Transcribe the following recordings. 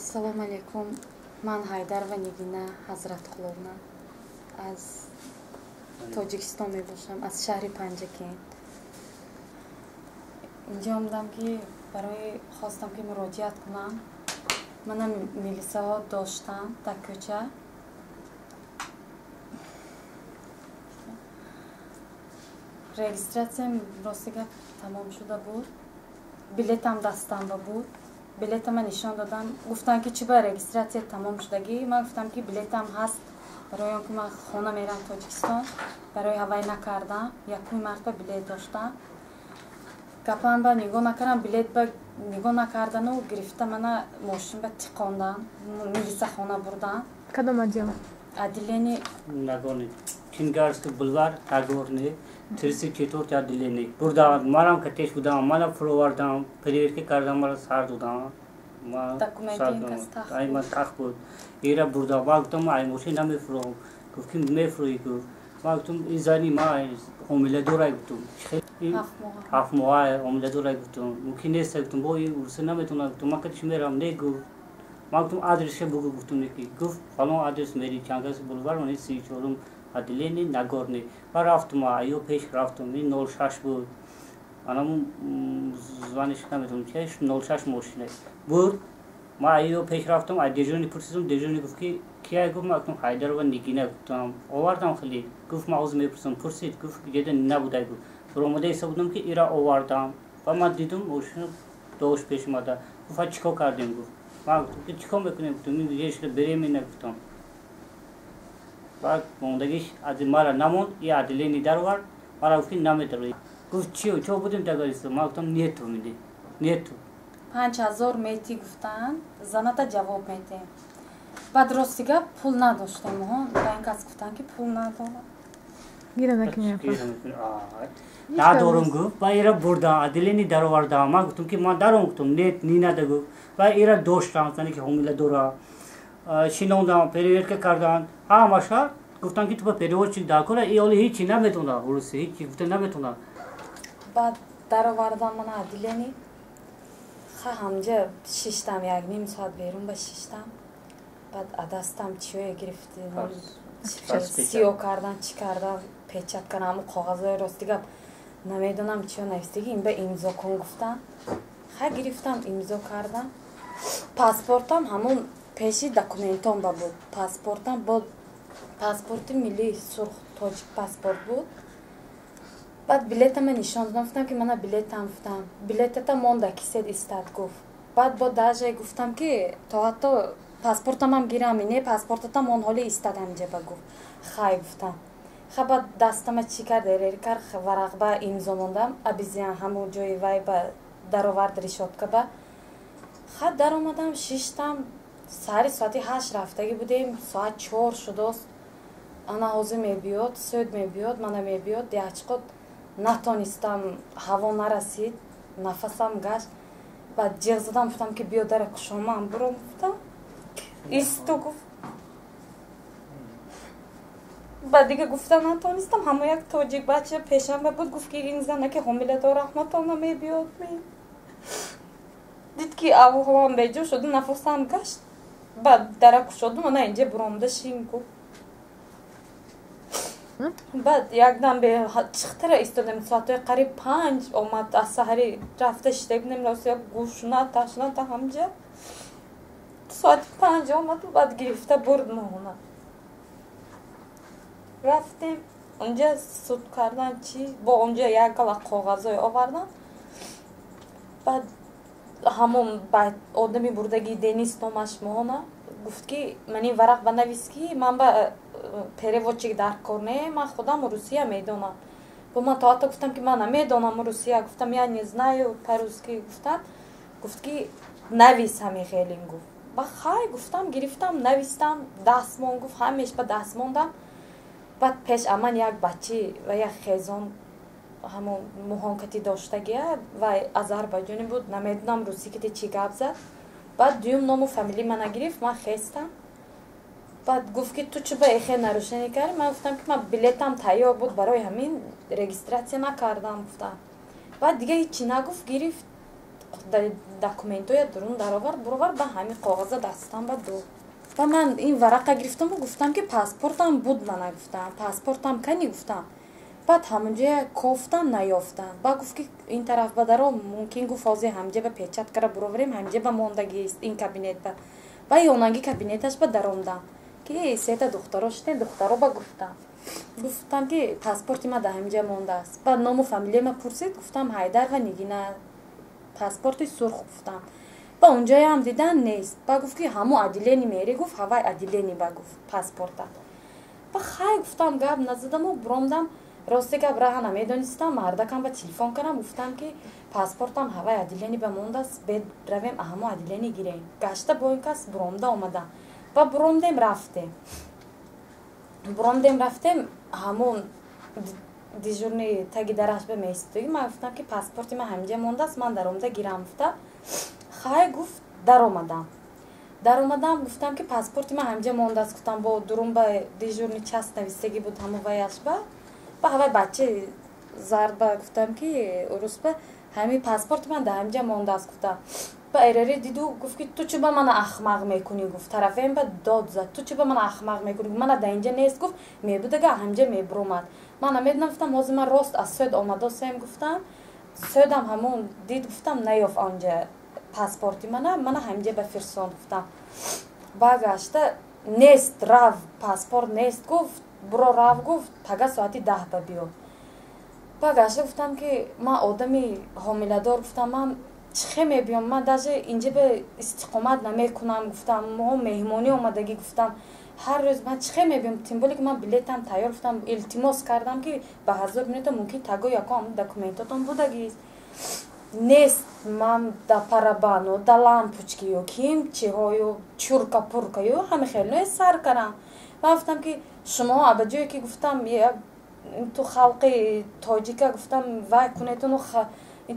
Ассалому алайкум. Ман Ҳайдарова Нигина Ҳазратқуловна аз Тоҷикистон мебошам, аз шаҳри Панҷакент. Инҷо омадам, ки барои хостам, ки муроҷиат кунам. Мана милисаҳо доштам дар кӯча. Регистратсиям, рости гап, тамом шуда буд. Билетам дастамба буд. Билетама нишон додам. Гуфтанд, ки чӣ ба регистратсия тамом шудагӣ. Ман гуфтам, ки билетам ҳаст, барои он ки ман хона мерам Тоҷикистон, барои ҳавай накардам. Якуми марта билет доштам. Гапам ба нигоҳ накардам, билет ба нигоҳ накардану гирифта мана мошин ба тиқондан, милисахона бурдан. Кадом отдел? Отделение Нагорный. Чингарский бульвар, Нагорный, 34 отделение. Бурдам, манам катеш будам, мана фуровардам, проверка кардам, мара сар додам. Ай, ман тах буд. Ира бурдам, ма гуфтам, ай мошин намефуром. Гуфт, ки мефурӯӣ, гуфт. Ма гуфтам, ин зани ма ҳомиладора, гуфтам. 7 моҳа ҳомиладора, гуфтам. Мумкин нест, гуфтам, бо ин урса наметавонад, гуфтам. Ман катиш мерам, не, гуфт. Ман гуфтам, адресша бугӯ, гуфтам, неки. Гуфт, фалон адрес мери, Чангарский бульвар, мани 34-ум отделение, Нагорный. Ма рафтум, аю пеш рафтум, ин 06 буд. Анаму звониш наметавонам, чи 06 мошина буд. Ма аю пеш рафтум, ай дежурный пурсидум, дежурный гуфт, ки кия, гуфт. Ма гуфтам, Ҳайдарова Нигина, гуфтам. Овардам хеле. Гуфт, ма ҳозир мепурсам. Пурсид, гуфт, ҷеда набудай, гуфт. Баромада ҳисоб будам, ки ира овардам. Ва ман дидум, мошина дошт пеш омада. Гуфт, чӣ кор кардем, гуфт. Ман гуфтам, ки чӣ кор мекунем, гуфтам, ин ешла беременна, гуфтам. Баъд мондагиш аз мара намонд, и отделение даровард, мара гуфт, ки намедарои. Гуфт, чи чо будем договориться? Ман гуфтам, нету мине, нету. 5000 мети, гуфтанд, заната ҷавоб метем. Баъд, рости гап, пул надоштем. Ба ин кас гуфтанд, ки пул надорам. Гира накунӣ. Надорум, гуфт. Ба ира бурдам, отделение даровардам. Ман гуфтам, ки ман даром, гуфтам, нет, не надо, гуфт. Ва ира доштам, зане ки ҳомила дора. Шинондам, проверка карданд. Ҳамаша гуфтанд, ки ту ба переводчик даркора, и оли ҳичи наметонад, руси ҳичи гуфта наметонад. Баъд даровардам мана отделение. Ха, ҳамҷа шиштам, як ним соат берун ба шиштам. Баъд адастам чиое гирифти, сиё кардан, чӣ кардан, печать кардан, ҳамун коғазҳои, рости гап, намедонам чиё навистагӣ, ин ба имзо кун, гуфтам. Ха, гирифтам, имзо кардам. Паспортам ҳамун пеши документом ба буд. Паспортам бо паспорти миллии сурх, тоҷик паспорт буд. Баъд билетама нишон додам, гуфтам, ки мана билетам, гуфтам. Билетата монда кисет истад, гуфт. Баъд бо даже гуфтам, ки то ҳатто паспортамам гирам. Не, паспортатам он ҳоли истад ҳамҷаба, гуфт. Хай, гуфтам. Ха, баъд дастама чӣ кард, эрер кард, варақба имзо мондам. Обезьян ҳамун ҷои вай ба даровард, решётка ба. Ха, даромадам, шиштам. Саҳари соати 8 рафтагӣ будем, соат 4 шудост. Ана ҳозир мебиёд, суд мебиёд, мана мебиёд. Ячқот натонистам, ҳаво нарасид, нафасам гашт. Баъд ҷиғ задам, гуфтам, ки биё, дара кушомам, буром, гуфтам. Исту, гуфт. Баъд дига гуфта натонистам. Ҳамо як тоҷик бача пешанба буд, гуфт, ки ин занаки ҳомиладор раҳматона мебиёд. Дид, ки авҳолам беҷо шуду, нафасам гашт. Баъд дара кушоду, мана инҷа буромда шин, гуфт. Баъд якдам чихтара истодем, соатҳои қариб 5 омад. Аз саҳари рафта шида будем, рости гушна, ташна, та ҳамҷа. Соати 5 омаду баъд гирифта бурд моҳона. Рафтем унҷа, суд кардан, чи бо унҷа як гала коғазое овардан. Баъд ҳамон одами бурдагӣ, Денис номаш, моҳона гуфт, ки ман ин варақ ба навис, ки ман ба переводчик дар кор не, ман худам русия медонам. Бо ман то ҳатто гуфтам, ки ман намедонам русия, гуфтам, я не знаю по-русски, гуфтам. Гуфт, ки навис ҳами хелин, гуфт. Ба хай, гуфтам, гирифтам, навистам, дастмон, гуфт, ҳамеш ба даст мондам. Баъд пеш аман як бачи ва як хезон ҳамон муҳонкати доштагия ва азарбайҷонӣ буд, намедонам русӣ кати чӣ гап зад. Баъд дуюм ному фамилии мана гирифт, ман хестам. Баъд гуфт, ки ту чӣ ба эхе нарушение кардӣ? Ман гуфтам, ки ман билетам тайёр буд, барои ҳамин регистратсия накардам, гуфтам. Баъд дига ҳичи нагуфт, гирифт. Документоя дурун даровард, буровард, ба ҳамин коғаза дастам ба дод. Ба ман ин варақа гирифтаму гуфтам, ки паспортам буд, мана гуфтам, паспортам кани гуфтам. Баъд ҳамонҷоя кофтам, наёфтам. Ба гуфт, ки ин тараф ба даро, мумкин, гуфт, ҳозир ҳамҷа ба печать кара буроварем, ҳамҷа ба мондагист ин кабинет ба. Ба ёнанги кабинеташ ба даромдам, ки сета духтаро шудем. Духтаро ба гуфтам, ки паспорти ма дар ҳамҷа мондааст. Баъд ному фамилияма пурсид, гуфтам, Ҳайдар ва Нигина, паспорти сурх гуфтам. Ба унҷоям дидан нест. Ба гуфт, ки ҳамо отделение мери, гуфт, ҳавай отделение ба, гуфт, паспорта. Ба хай гуфтам, гап назадаму буромдам. Рости гап, раҳа намедонистам. Мардакам ба телефон кардам, гуфтам, ки паспортам ҳавай отделение ба мондааст, бед равем, ҳамо отделение гирем. Гашта бо ин кас буромда омадам. Ба буромдем, рафтем, буромдем, рафтем. Ҳамон дежурный таги дараш ба меистоги. Ман гуфтам, ки паспорти ман ҳаминҷа мондааст, ман даромада гирам гуфтам. Хай гуфт. Даромадам, гуфтам, ки паспорти ман ҳаминҷа мондааст гуфтам. Бо дурун ба дежурный часть навистагӣ буд, ҳамо ваяш ба ҳавай бачаи зард ба гуфтам, ки урусба ҳамин паспорти ман дар ҳаминҷа мондааст гуфтам. Ба эраре диду гуфт, ки ту чӣ ба мана ахмақ мекунӣ гуфт. Тарафаем ба дод зад: ту чӣ ба мана ахмақ мекунӣ? Мана дар инҷа нест гуфт, мебудага ҳаминҷа мебуромад. Ман намедонам гуфтам, ҳозир ман рост аз суд омадосем гуфтам, судам ҳамон дид гуфтам, наёфт онҷа паспорти мана ҳаминҷа ба фирсон гуфтам. Багашта нест, рав, паспорт нест гуфт, буро рав гуфт, пага соати 10 ба биё. Багашта гуфтам, ки ман одами ҳомиладор гуфтам, ман чӣ хе мебиём, ман даже инҷа ба истиқомат намекунам гуфтам, мо меҳмонӣ омадагӣ гуфтам, ҳар рӯз ман чӣ хе мебиём, тем более ки ман билетам тайёр гуфтам. Илтимос кардам, ки ба ҳазор минута мумкин таго яком документотон будагист, нест. Ман да парабану да лампочкию ким чихою чурка пуркаю ҳами хелное сар кардам. Ман гуфтам, ки шумо аба ҷое ки гуфтам, ту халқи тоҷика гуфтам, вай кунетуну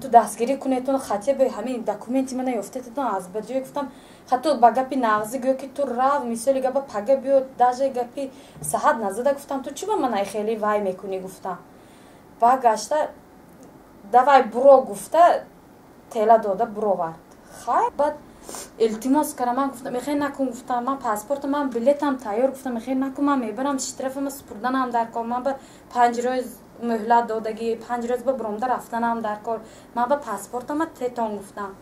ту дастгирӣ кунетуну хотя бы ҳамин документи мана ёфтетатон аз ба ҷое гуфтам. Ҳатто ба гапи нағзӣ гӯё, ки ту рав, мисоли гапа, пага биё, даже гапи саҳат назада гуфтам, ту чӣ ба мана хеле вай мекунӣ гуфтам. Ба гашта давай буро гуфта, тела дода буровард. Хай, баъд илтимос кардам, ман гуфтам, мехе накун гуфтам, ман паспорта, ман билетам тайёр гуфтам, мехе накун, ман мебарам, штрафама супурданам дар кор, ман ба 5 рӯз муҳлат додагӣ, 5 рӯз ба буромда рафтанам дар кор, ман ба паспортама тетон гуфтам.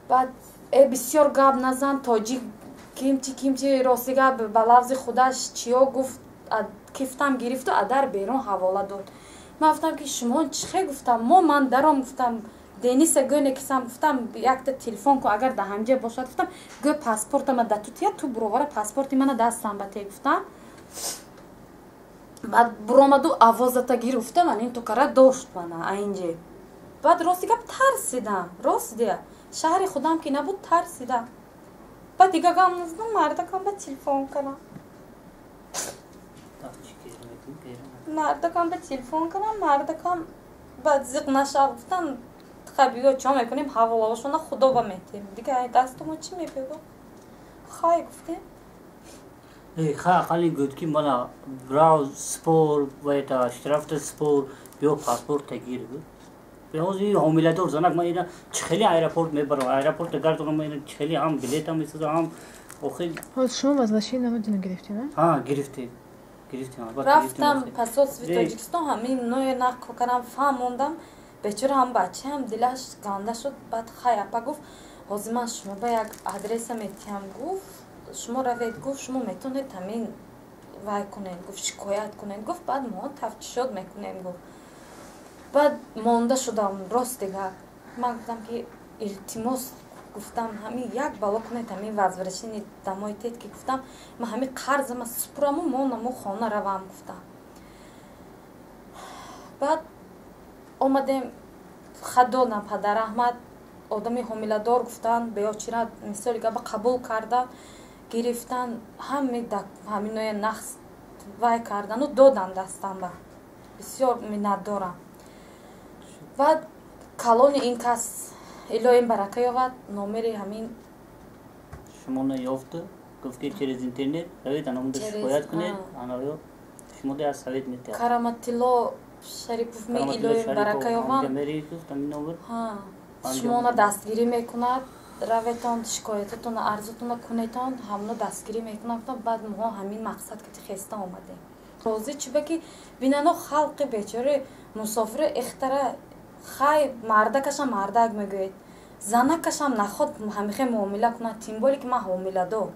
Баъд бисёр гап назан, тоҷик кимчи кимчи, рости гап, ба лафзи худаш чиё гуфт, кифтам гирифту адар берун ҳавола дод. Ман гуфтам, ки шумо чӣ хе гуфтам, мо ман даром гуфтам, Дениса гӯне кисам гуфтам, якта телефон ку, агар дар ҳамҷа бошад гуфтам, гӯ паспортама да ту тия, ту буровара, паспорти мана дастам ба те гуфтам. Баъд буромаду авозата гирифта, ман ин тукара дошт мана аинҷе. Баъд рости гап, тарсидам, рост дия, шаҳри худам ки набуд, тарсидам. Баъд дига гам назадам, мардакам ба телефон кардам, мардакам ба телефон кардам, мардакам баъд зиқ нашав гуфтам, биё, чо мекунем, ҳаволаошона худо ба метем, дига дастумо чӣ мебиёд, хай гуфтем. Ха, ақалли гӯд, ки мана рав, спор вайта, штрафта спор, биё, паспорта гир гӯд. Ҳозир ҳомиладор занак ман ина чӣ хеле аэропорт мебарам, аэропорта гардонам, ман ина чӣ хеле ҳам билетам месозам, ҳам охир. Ҳозир шумо возвращение на родину гирифтед, а? Гирифтем, гирифтем. Рафтам посольстви Тоҷикистон, ҳамин ное нақл кардам, фаҳмондам. Бечора ҳам бачаам дилаш ганда шуд. Баъд хай, апа гуфт, ҳозир ман шумо ба як адреса метиҳам гуфт, шумо равед гуфт, шумо метавонед ҳамин вай кунед гуфт, шикоят кунед гуфт, баъд мо тафтишот мекунем гуфт. Баъд монда шудам, рост дигар. Ман гуфтам, ки илтимос гуфтам, ҳамин як бало кунед, ҳамин возвращение домой тед, ки гуфтам, ман ҳамин қарзама супураму монаму хона равам гуфтам. Баъд омадем, хадонам падараҳмат, одами ҳомиладор гуфтан, беочира, мисоли габа, қабул кардан, гирифтан, ҳами ҳаминоя нақс вай кардану додан дастам ба. Бисёр миннатдорам. Баъд калони ин кас, илоҳим барака ёвад, номери ҳамин. Шумо наёфту, гуфт, ки через интернет равед, анамуда шикоят кунед, анаё шумо аз совет метиҳад. Караматилло Шарипов, ми илоҳим барака ёванд. Шумона дастгирӣ мекунад, раветон, шикоятатона, арзутона кунетон, ҳамно дастгирӣ мекунад. Баъд мо ҳамин мақсад ки хеста омадем. Розӣ чиба ки бинано халқи бечори мусофири ихтара хай мардакашам мардак мегӯед, занакашам наход ҳамихе муомила кунад, тим боле ки ман ҳомиладор.